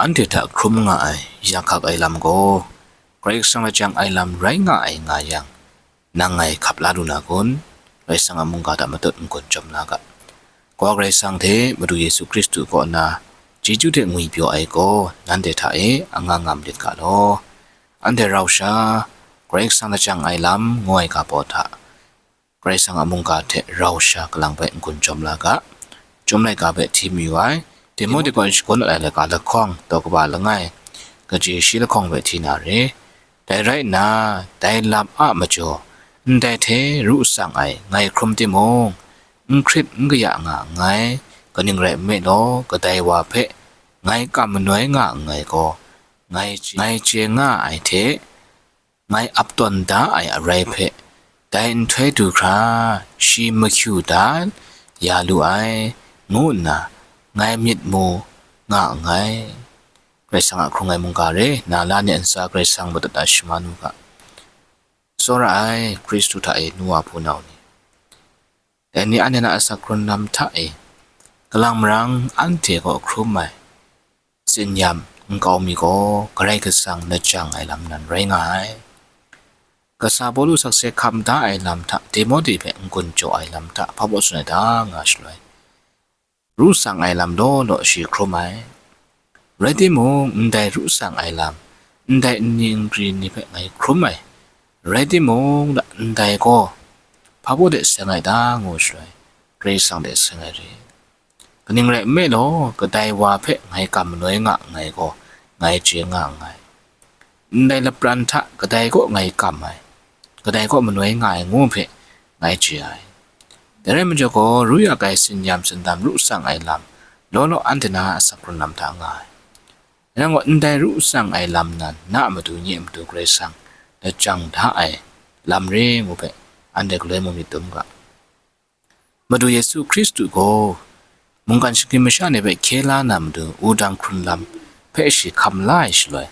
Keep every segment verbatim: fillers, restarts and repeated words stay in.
Anhte hta hkrum nga ai, yak hkak ai lam gaw, Karai Kasang lajang ai lam rai nga ai nga yang, nang ngai hkap la lu na kun? Karai Kasang a mungga hta matut n-gun jawm la ga. Kawa Karai Kasang hte Madu Yesu Hkristu kaw na chyeju hte ngwipyaw ai gaw, nanhte hta e anga ngam lit ga law. Anhte rau sha, Karai Kasang lajang ai lam ngu ai ga baw hta, Karai Kasang a mungga hte rau sha kalang bai n-gun jawm la ga. Chyum laika hpe hti mayu ai, Timote kaw n shakawn ai laika lahkawng, daw kaba langai, kaji shi lahkawng hpe hti na re. Dai rai nna, dai lam a majaw, ndai hte ru tsang ai ngai hkrum timung, n hkrit n kaya nga nngai, kaning rai nme law, kadai wa hpe ngai kam manoi nga nngai gaw, ngai chye, ngai chye nga ai hte, ngai ap tawn da ai arai hpe, dai nhtoi du hkra shi mahkyu da ya lu ai, ngu nna ngai myit mu nga nngai. Karai Kasang a hkrung ai mungga re, na la ni a ntsa Karai Kasang matut a shaman u ga. Tsawra ai Hkristu hta e nu wa hpunau ni, dai ni anhte na asak hkrun lam hta e, kalang marang anhte kaw hkrum ai tsin-yam nkau mi gaw Karai Kasang lajang ai lam nan rai nga ai. Kasa Pawlu sakse hkam da ai lam hta, Timote hpe n-gun jaw ai lam hta, hpa baw tsun ai ta nga shaloi, ru tsang ai lam law law shi hkrum ai. Rai timung, ndai ru tsang ai lam, ndai nni nkri ni hpe ngai hkrum ai. Rai timung, ndai gaw hpa baw de seng ai ta, ngu shaloi, Karai Kasang de seng ai re. Kaning rai nme law, kadai wa hpe ngai kam manoi nga nngai gaw, ngai chye nga nngai. Ndai lapran hta kadai kaw ngai kam ai, kadai kaw manoi nga ai ngu hpe ngai chye ai. Dai rai majaw gaw, ru yak ai tsin-yam tsindam ru tsang ai lam, law law anhte na asak hkrun lam hta nga ai. Nang gaw ndai ru tsang ai lam nan, na a matu nye a matu Karai Kasang lajang da ai lam re ngu hpe, anhte galoi mung myit dum ga. Madu Yesu Hkristu gaw mungkan shinggyim masha ni hpe hkye la na matu wudang hkrun lam hpe shi hkam la ai shaloi,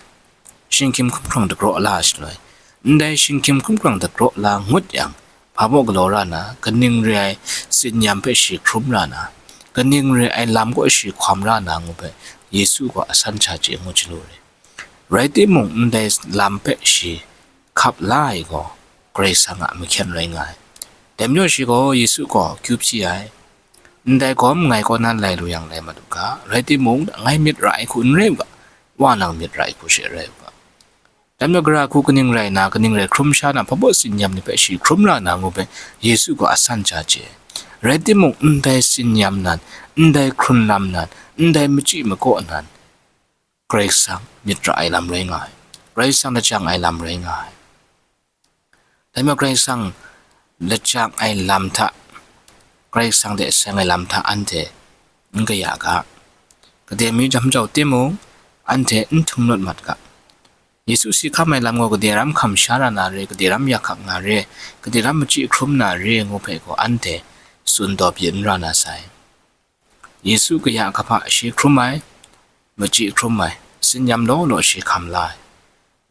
shinggyim hkumhkrang dagraw la ai shaloi, ndai shinggyim hkumhkrang dagraw la ngut yang, hpa baw galaw ra na, kaning re ai tsin-yam hpe shi hkrum ra na, kaning re ai lam kaw shi hkawm ra na ngu hpe, Yesu gaw asan sha chye ngu chyalu re. Rai timung, ndai lam hpe shi hkap la ai gaw Karai Kasang a mahkyen rai nga ai. Dai majaw shi gaw Yesu gaw akyu hpyi ai. Ndai gawm ngai kaw nan lai lu yang lai mat u ga, rai timung, ngai myit ra ai hku n rai u ga, Wa nang myit ra ai hku she rai u ga. Dai majaw gara hku kaning rai na, kaning rai hkrum sha na, hpa baw tsin-yam ni hpe shi hkrum ra na ngu hpe Yesu gaw asan sha chye ai. Rai timung, ndai tsin-yam nan, ndai hkrun lam nan, ndai machyi makaw nan, Karai Kasang myit ra ai lam rai nga ai. Karai Kasang lajang ai lam rai nga ai. Dai majaw Karai Kasang lajang ai lam hta, Karai Kasang hte seng ai lam hta anhte n kaya ga. Gade mi jam jau timung, anhte n htum lut mat ga. Yesu si hkam ai lam gaw gade ram hkam sha ra na re, gade ram yak hkak nga re, gade ram machyi hkrum na re ngu hpe gaw anhte tsun daw byin n ra na sai. Yesu kaya kahpa shi hkrum ai, machyi hkrum ai, tsin-yam law law shi hkam la ai.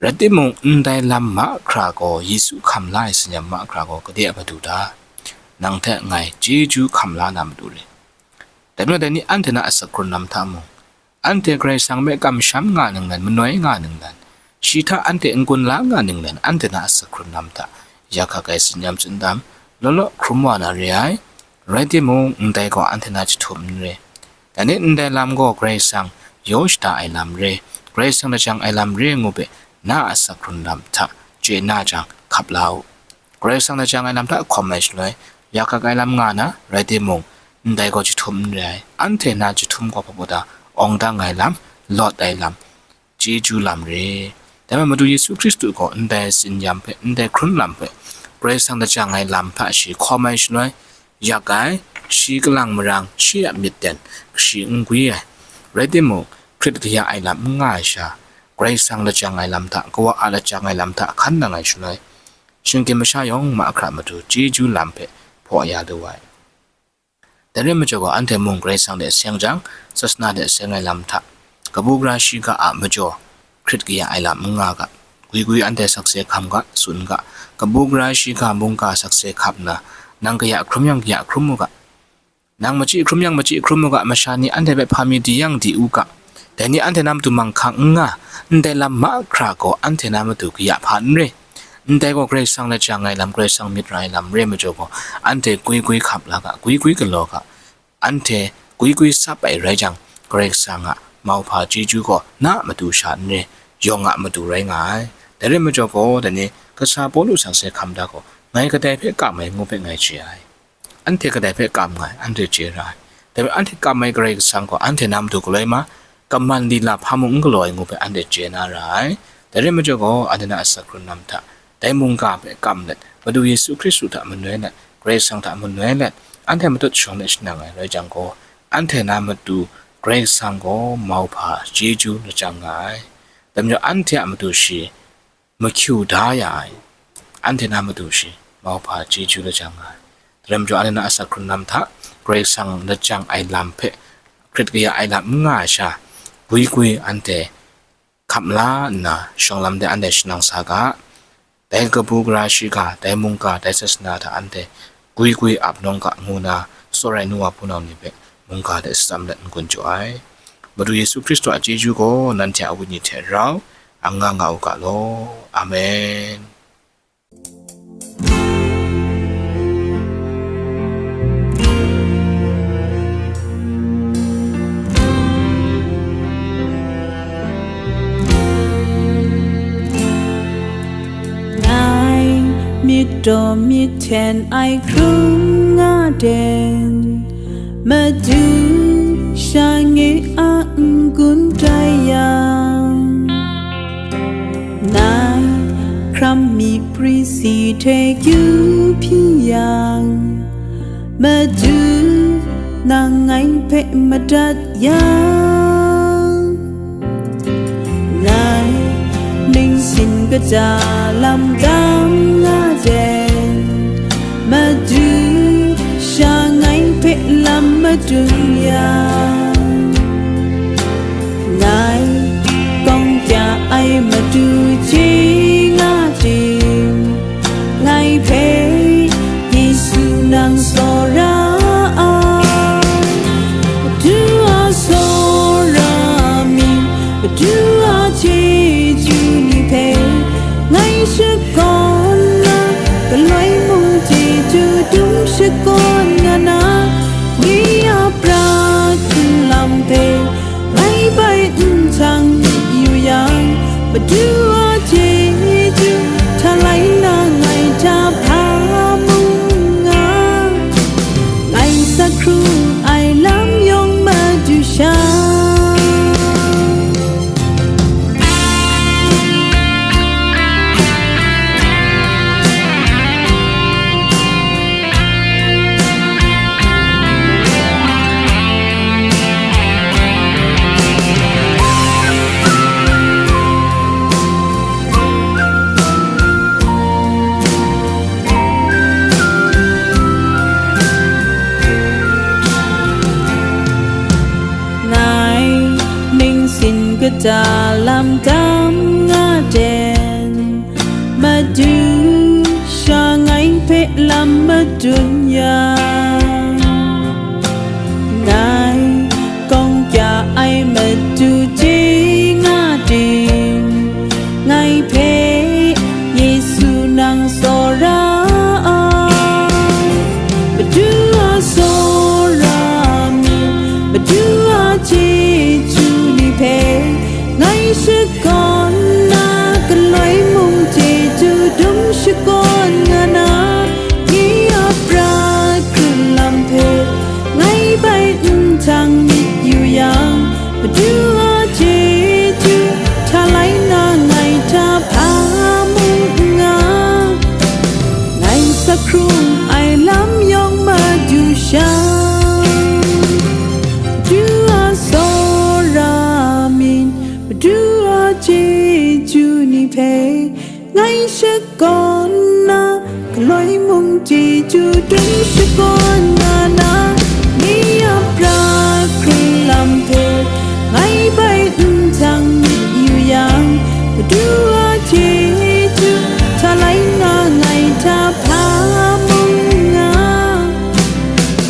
Rai timung, ndai lam mahkra gaw, Yesu hkam la ai tsin-yam mahkra gaw, gade a matu ta? Nang hte ngai chyeju hkam la na matu re. Dai majaw dai ni anhte na asak hkrun lam hta mung, anhte Karai Kasang hpe kamsham nga ninglen, manoi nga ninglen, shi hta anhte n-gun la nga ninglen, anhte na asak hkrun lam hta, yak hkak ai tsin-yam tsindam, law law hkrum wa na re ai. Rai timung, ndai gaw anhte na jahtum n re. Dai ni ndai lam gaw Karai Kasang yaw shada ai lam re, Karai Kasang lajang ai lam re ngu hpe, na a asak hkrun lam hta chye na jang, hkap la u. Karai Kasang lajang ai lam hta hkawm ai shaloi, yak hkak ai lam nga na, rai timung, ndai gaw jahtum n re ai. Anhte na jahtum gaw hpa baw ta? Awng dang ai lam, lawt ai lam, chyeju lam re. Dai majaw Madu Yesu Hkristu gaw ndai tsin-yam hpe, ndai hkrun lam hpe, Karai Kasang lajang ai lam hta shi hkawm ai shaloi, yak ai, shi kalang marang, shi a myit ten, kashi n gwi ai. Rai timung, hkrit kaya ai lam n nga ai sha, Karai Kasang lajang ai lam hta, Kawa a lajang ai lam hta hkan nang ai shaloi, shinggyim masha yawng mahkra matu chyeju lam hpe hpaw ya lu ai. Dai rai majaw gaw, anhte mung Karai Kasang de seng jang, sasana de seng ai lam hta, kabu gara shiga a majaw hkrit kaya ai lam n nga ga. Gwi gwi anhte sakse hkam ga, tsun ga. Kabu gara shiga mungga sakse hkap nna, nang kaya hkrum yang kaya hkrum u ga. Nang machyi hkrum yang machyi hkrum u ga, masha ni anhte hpe hpa mi di yang di u ga. Dai ni anhte na matu manghkang n nga, ndai lam mahkra gaw anhte na matu kaya hpa n re. Ndai gaw Karai Kasang lajang ai lam, Karai Kasang myit ra ai lam re majaw gaw, anhte gwi gwi hkap la ga, gwi gwi galaw ga, anhte gwi gwi tsap ai rai jang, Karai Kasang a mauhpa chyeju gaw na a matu sha n re, yawng a matu rai nga ai. Dai rai majaw gaw, dai ni kasa Pawlu san sai hkam da gaw, ngai kadai hpe kam ai ngu hpe ngai chye ai. Anhte kadai hpe kam nga ai, anhte chye ra ai. Dai hpe anhte kam ai Karai Kasang gaw anhte na matu galoi ma, kaman lila hpa mung n galaw ai ngu hpe anhte chye na ra ai. Dai rai majaw gaw, anhte na asak hkrun lam hta, dai mungga hpe kam let, Madu Yesu Hkristu hta manoi let, Karai Kasang hta manoi let, anhte matut shawng let shanang ai rai jang gaw, anhte na matu Karai Kasang gaw mauhpa chyeju lajang nga ai. Dai majaw anhte a matu shi mahkyu da ya ai, anhte na matu shi mauhpa chyeju lajang nga ai. Dai rai majaw, anhte na asak hkrun lam hta, Karai Kasang lajang ai lam hpe hkrit kaya ai lam n nga ai sha, gwi gwi anhte hkam la nna, shawng lam de anhte shanang sa ga, dai kabu gara shiga, dai mungga, dai sasana hta anhte gwi gwi ap nawng ga ngu na, tsawra ai nu wa hpunau ni hpe mungga de atsam let n-gun jaw ai. Madu Yesu Hkristu a chyeju gaw nanhte a wenyi hte rau n nga nga u ga law. Amen. Ngai myit taw myit hten ai hkrum nga den, Madu shange a n-gun tai yang, ngai hkram mi pri si hte kyu hpyi yang, Madu nang ngai hpe madat yang, ngai ningsin kata lam tam nga den, Madu sha ngai hpe lam madun yang, ngai kawng kya ai Madu chye nga tim, ngai hpe Yesu nang tsawra ai. Madu a tsawra mi, Madu a chyeju ni hpe ngai shakawn na, galoi mung chyeju dum shakawn nga na, nye a pra hkrun lam hpe ngai bai nhtang myit yu yang, Madu a chyeju hta lai na ngai hta hpa mung n nga, ngai sak hkrung ai lam yawng Madu sha. Ngai ningsin kata lam tam nga den, Madu sha ngai hpe lam madun yang, ngai kawng kya ai Madu chye nga tim, ngai hpe Yesu nang tsawra ai. Madu a tsawra mi, Madu a chyeju ni hpe ngai shakawn na, galoi mung chyeju dum shakawn nga na, nye a pra hkrun lam hpe ngai bai nhtang myit yu yang, Madu a chyeju hta lai na ngai hta hpa mung n nga, ngai sak hkrung ai lam yawng Madu sha. Madu a tsawra myit, Madu a chyeju ni hpe ngai shakawn na, galoi mung chyeju dum shakawn nga na, nye a pra hkrung lam hpe ngai bai nhtang myit yu yang, Madu a chyeju hta lai na ngai hta hpa mung n nga,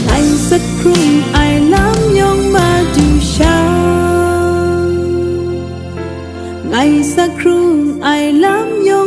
ngai sak hkrung ai lam yawng Madu sha. Ngai sa hkrung ai lam yawng